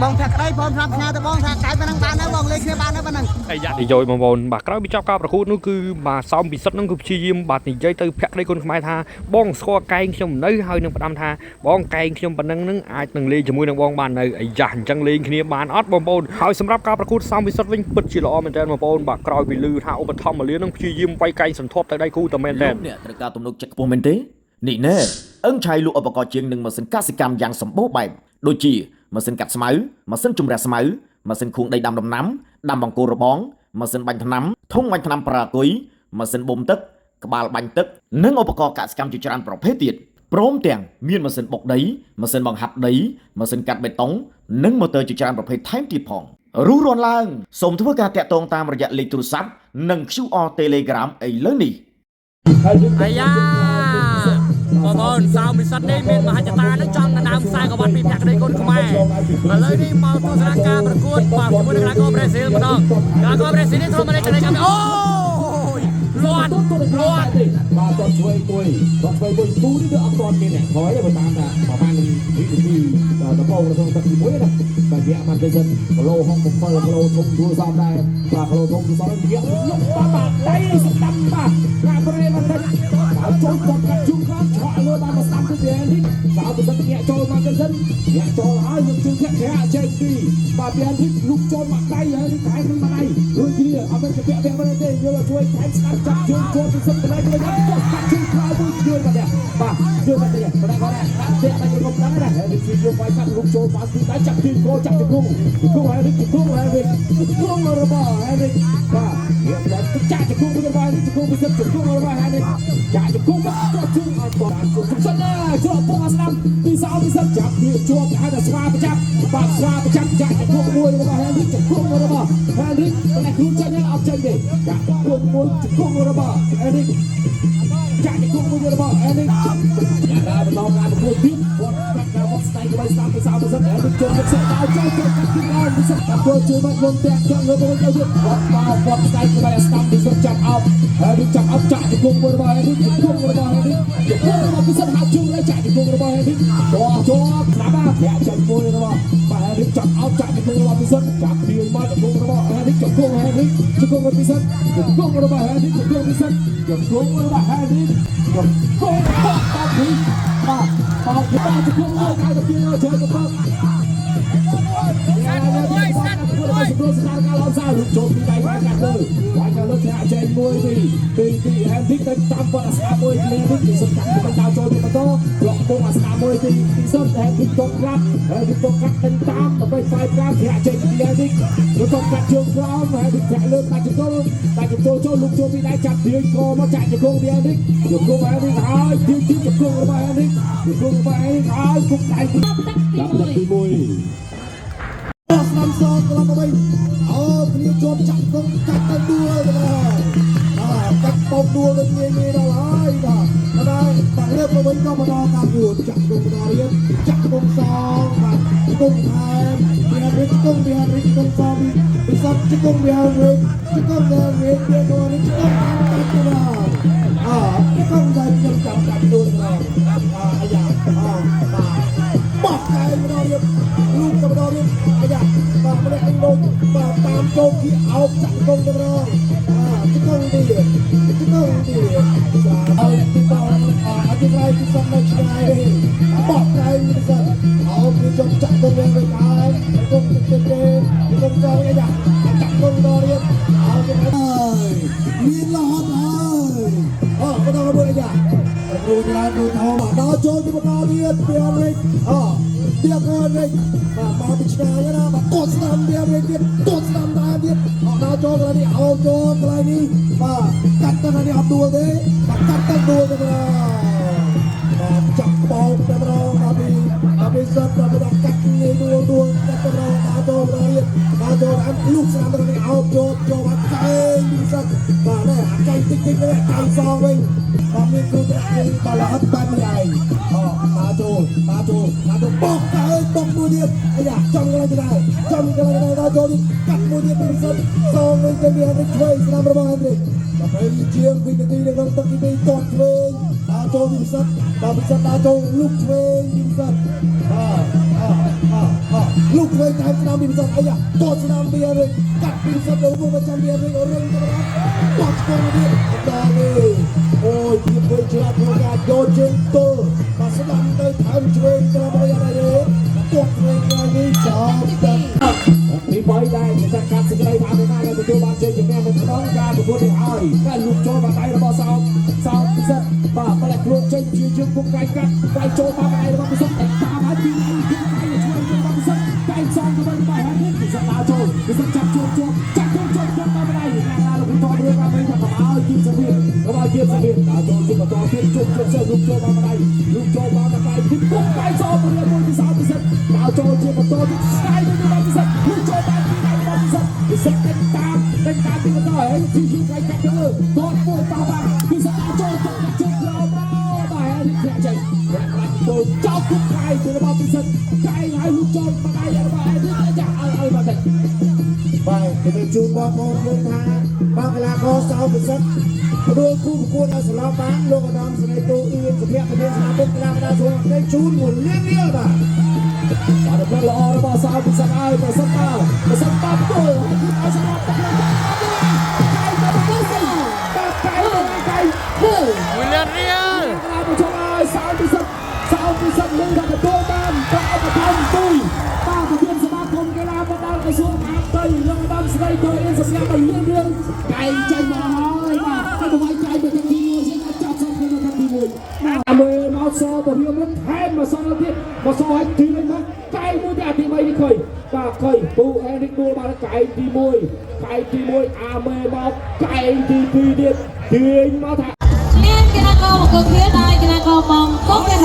បងភក្តីផងប្រាប់ផ្ញើទៅបងថាកែប៉ុណ្ណឹងបានហើយបងលេងគ្នាបានហើយប៉ុណ្ណឹង អាយ៉ានិយាយបងប្អូនបាទក្រោយពីចប់ការប្រកួតនោះគឺបាទសោមពិសិដ្ឋនោះគឺព្យាយាមបាទនិយាយទៅភក្តីគុណខ្មែរថាបងស្គាល់កែងខ្ញុំនៅហើយនឹងផ្ដាំថាបងកែងខ្ញុំប៉ុណ្ណឹងនឹងអាចនឹងលេងជាមួយនឹងបងបាននៅអាយ៉ាអញ្ចឹងលេងគ្នាបានអត់បងប្អូនហើយសម្រាប់ការប្រកួតសោមពិសិដ្ឋវិញពិតជាល្អមែនទែនបងប្អូនបាទក្រោយពីឮថាឧបត្ថម្ភមលាននឹងព្យាយាមវាយកែងសន្ធាប់ទៅដៃគូតែមែនទែន លោកអ្នកត្រូវការទំនុកចិត្តខ្ពស់មែនទេនេះណែអឹងឆៃលក់ឧបករណ៍ជាងនិងម៉ាស៊ីនកសិកម្មយ៉ាងសម្បូរបែបដូចជាម៉ាស៊ីនកាត់ស្មៅម៉ាស៊ីនជំរះស្មៅម៉ាស៊ីនខួងដីដាំដំណាំដាំបង្គោលរបងម៉ាស៊ីនបាញ់ថ្នាំធុងបាញ់ថ្នាំប្រាគុយម៉ាស៊ីនបូមទឹកក្បាលបាញ់ទឹកនិងឧបករណ៍កសិកម្មជាច្រើនប្រភេទទៀតព្រមទាំងមានម៉ាស៊ីនបុកដីម៉ាស៊ីនបង្ហាប់ដីម៉ាស៊ីនកាត់បេតុងនិងម៉ូទ័រជាច្រើនប្រភេទថែមទៀតផងរុះរាន់ឡើងសូមធ្វើការតាក់ទងតាមរយៈលេខទូរស័ព្ទនិង QR Telegram ឥឡូវនេះ អាយ៉ាបងប្អូនសោមពិសិដ្ឋនេះមានមហិច្ឆតានឹងចង់ដណ្ដើមខ្សែក្រវ៉ាត់ពីភក្តីគុណខ្មែរឥឡូវនេះមកទស្សនាការប្រកួតបាទជាមួយនឹងកីឡាករប្រេស៊ីលម្ដងកីឡាករប្រេស៊ីលនេះធ្លាប់មកលេងចំណេញកម្មអូយលាន់លាន់ បាទគាត់ជួយគួយគាត់ជួយគួយគូនេះគឺអត់ទាន់មានអ្នកថយទេបើតាមថាប្រហែលវិនាទីដំបូងនៅក្នុងទឹកទី1ណាបាទវគ្គបានទៅសិនគីឡូ67គីឡូធំទូសំដែរបាទគីឡូធំទូសំវគ្គលុកបាទបាទដៃស្ដាំបាទកាប្រេបន្តិចបាទចូលគាត់កាត់ជុំខាងឆក់លើបាទមកស្ដាំទៅពីនេះបាទទៅសិនញាក់ចូលមកទៅសិនញាក់ចូលហើយយកជើងធាក់ធាក់ចេញពីបាទពីនេះលុកចូលមកដៃហើយថែមមកដៃរួចគ្នាអត់មានពាក់ពាក់មកទេយកជួយថែមស្ដាំចាប់ជើងចូលទៅសិនបន្តិចវិញកាត់ជើងក្រោយមួយជើងបាទបាទជើងបាទបាទគាត់ដាក់ធាក់តែយកកំដឹងណាហើយជួយយកវាយកាត់លុកចូលបាទពីដៃចាប់ជើងកចាប់ជង្គង់ជង្គង់ហើយជង្គង់ហើយជង្គង់របស់ហើយបាទយកដល់ចាក់ជង្គង់របស់ជង្គង់ពិសិដ្ឋជង្គង់របស់ហើយចាក់ជង្គង់មកគាត់ជើងអត់បានជង្គង់សិនណាជាប់ពងអាស្ដាំពីសោពិសិដ្ឋចាប់វាជាប់ហៅថាស្វាប្រចាំបាទស្វាប្រចាំចាក់ជង្គង់មួយរបស់ហើយជង្គង់របស់ហើយតែខ្លួនចេញអត់ចេញទេចាក់ជង្គង់មួយជង្គង់របស់ហើយចាក់ជង្គង់មួយរបស់ហើយយ៉ាងណាបន្តការប្រកួតទៀតគាត់កាត់ការមកស្នៃក្បីស្ដាំពីសោពិសិដ្ឋហើយចូលមកសិតដល់ចូលចូលកាត់ពីដល់ពិសិដ្ឋតាមជួយមកលំតាក់ចង់លើទៅវិញទៅទៀតគាត់មកគាត់ស្នៃក្បីស្ដាំពិសិដ្ឋចាប់អោបហើយចាប់អោបចាក់ជង្គង់មួយរបស់ហើយជង្គង់របស់ហើយជង្គង់របស់ពិសិដ្ឋហាក់ជើងហើយចាក់ជង្គង់របស់ហើយតោះជាប់ស្ដាំធាក់ចាច់មួយរបស់បាទហើយចាប់អោបចាក់ជង្គង់របស់ពិសិដ្ឋចាប់ទាញមកជង្គង់របស់ហើយជង្គង់ហើយជង្គង់របស់ពិសិដ្ឋជង្គង់របស់ហើយជង្គង់ពិសិដ្ឋជង្គង់របស់ហើយជង្គង់របស់ពីបាទបាទបាទជង្គង់មួយកៅទៅពីជើងទៅ ស្ថានភាពឡំសាលចូលពីដៃកាត់លើវាយកាលើធាក់ចេញមួយពីពីពីហែមទីទៅតាមគាត់អាស្ដាមួយគ្នានេះពីសុទ្ធកាត់ទៅដល់ចូលទៅបន្តប្លុកពងអាស្ដាមួយពីពីសុទ្ធហែមទីតកក្លាប់ហែមទីតកកាត់ទៅតាមដើម្បីផ្សាយប្រាំធាក់ចេញពីហែមទីទៅតកកាត់ជើងក្រោមហែមទីធាក់លើដាច់ចង្គល់ដាច់ចង្គល់ចូលលុកចូលពីដៃចាប់ទាញកមកចាក់ជង្គង់ពីហែមទីជង្គង់ហែមទីហើយទាញទីជង្គង់របស់ហែមទីជង្គង់របស់ហែមទីហើយគុកដៃ ទឹកទី ដល់ 1 ទី1 ស្ដាំសងត្រឡប់មកវិញអូគ្នាជាប់ចាក់កងកាត់ទៅដួលទៅហើយបាទកាត់បោកដួលដូចងាយងាយដល់ហើយបាទដល់បាទលើកមកវិញក៏បន្តការគួតចាក់កងបន្តរៀនចាក់កងសងបាទកងថែមវារិចកងវារិចកងសងពិសត់ជង្គង់វារិចជង្គង់វារិចវារិចជង្គង់តាមកាត់ទៅបាទអើជង្គង់ដែលខ្ញុំចាំកាត់ដួលទៅអាយ៉ាអបាទបោះកែម្ដងទៀតលូកទៅម្ដងទៀតអាយ៉ាបាទម្នាក់ឯងលោកបាទតាមជោគីអោបចាក់កងទៅម្ដងបាទជង្គង់ទៀតជង្គង់ទៀតស្រាលទីបោអធិប្បាយទីសំនៅឆ្ងាយទេបោះកែពិសិដ្ឋអោបពីជុំចាក់កងវិញវិញហើយកងទឹកទេជង្គង់ចោលអាយ៉ាចាក់កងដល់ទៀតអោបទៅហើយមានលហត់ហើយអូបន្តមួយអាយ៉ារួចឡើងរួចធំដល់ចូលទីបន្តទៀតពីអមេរិកអូ ទៀកអរិកបាទមកពីឆ្ងាយណាបាទកត់ស្ដាំទៀតវិញទៀតកត់ស្ដាំដែរទៀតអត់ដល់ចូលកន្លែងនេះអោបចូលកន្លែងនេះបាទកាត់ទៅនេះអត់ដួលទេបាទកាត់ទៅដួលទៅបាទចាប់បោកតែម្ដងបាទពីបាទពីសិតបាទដល់កាត់ងាយដួលដួលកាត់ទៅម្ដងដល់ចូលម្ដងទៀតដល់ចូលអានលុកស្ដាំទៅនេះអោបចូលចូលបាទកែងពីសិតបាទនេះអាកែងតិចតិចនេះកែងសងវិញបាទមានគ្រូត្រាក់បាទលហត់បែបនេះឯងអបាទចូលបាទចូលបាទចូលបោកកែងបោកមួយទៀតអាយ៉ាចំកន្លែងទៅដែរចំកន្លែងទៅដែរដល់ចូលនេះកាត់មួយទៀតពីសិតសងវិញទៅមានឆ្វេងស្ដាំរបស់ហេនរីក20ជាងវិនាទីនៅក្នុងទឹកទី2ទាត់ឆ្វេងដល់ចូលពីពិសិដ្ឋដល់ពិសិដ្ឋដល់ចូលលុកឆ្វេងពីពិសិដ្ឋបាទអអអ លោកឆ្វេងថែមស្នាមពីពិសិដ្ឋអីយ៉ាតស្នាមពីរិចកាត់ពីពិសិដ្ឋទៅមកចាំពីរិចរុញទៅដល់បាត់ស្គរទៀតដល់នេះអូយពីពេលឆ្លាតក្នុងការយកជើងទល់បាទស្ដាំទៅថែមឆ្វេងក្រោយយ៉ាងណាទេទាត់ឆ្វេងក្រោយនេះចប់ទៅ ទី3ដែរជាការកាត់សេចក្តីថាទៅណាដែលទទួលបានជ័យជំនះនៅក្នុងការប្រកួតនេះហើយតែលូកចូលបាតដៃរបស់សោមសោមពិសិដ្ឋបាទបលែកខ្លួនចេញជាជើងពុកកាយកាត់វាយចូលបាតដៃរបស់ពិសិដ្ឋតាមហើយពីដៃគឺកាយឆ្វេងរបស់ពិសិដ្ឋកាយសំទៅវិញបាទហើយពិសិដ្ឋដើរចូលពិសិដ្ឋចាប់ជួបជួបចាប់ជួបជួបជួបបាតដៃណាណាលោកតរឿងមកវិញថាកុំឲ្យគៀបសភាពកុំឲ្យគៀបសភាពដើរចូលជិះបន្តទៀតជួបជួបសេលូកចូលបាតដៃលូកចូលបាតដៃពីពុកកាយសំមួយមួយពីសោមពិសិដ្ឋដើរចូលជាបន្តទៀតស្កាយទៅរបស់ពិសិដ្ឋលូកចូលបាតពីដៃរបស់ពិសិដ្ឋពិសិដ្ឋដេញតាមដេញតាមពីបន្តហើយជីជីកាយកាត់ទៅលើកតមួយតបាពិសិដ្ឋដើរចូលចូលជើងក្រោមមកបាទហើយធាក់ចេញធាក់ខ្លាច់ចូលចោលគុកកាយពីរបស់ពិសិដ្ឋកាយហើយលូកចូលបាតដៃរបស់ហើយចាក់ឲ្យឲ្យបាត់ទៅ បាទគេទៅជូនបងប្អូនយើងថាបើកីឡាករសោពិសិដ្ឋផ្ដួលគូប្រកួតឲ្យសន្លប់បានលោកឧត្តមសេនីយ៍ទូអៀនសុភ័ក្រប្រធានសមាគមកីឡាបណ្ដាសួរនៃជូន1លានរៀលបាទ បាទដំណឹងល្អរបស់សៅពិសិដ្ឋហើយប្រសិនបើប្រសិនបើផ្ដួលហើយគឺឲ្យសម្រាប់ទឹកលើកាយទៅទៅបាទកាយទៅកាយ 1លានរៀល កន្លងមកជុំហើយសៅពិសិដ្ឋសៅពិសិដ្ឋលឺថាទទួលបានប្រាក់ឧបត្ថម្ភទូបាទប្រធានសមាគមកីឡាបណ្ដាក្រសួងមហាផ្ទៃលោកឧត្តមស្រីទូអៀនសម្រាប់ឲ្យលឿនរឿងកាយចេញមកហើយបាទហើយបវាយកាយទៅទី1ជាចាប់សំខាន់ទៅទី1បាទមើលមកសបរៀមមកថែមមកសទៀតមកសឲ្យទីមកកាយមួយទៀតទី3នេះខុយបាទខុយពូអេរិកដួលបាទកាយទី1កាយទី1អាមេមកកាយទី2ទៀតទាញមកថា មានកីឡាករបង្គោលខៀវដោយកីឡាករម៉ងកុកកេ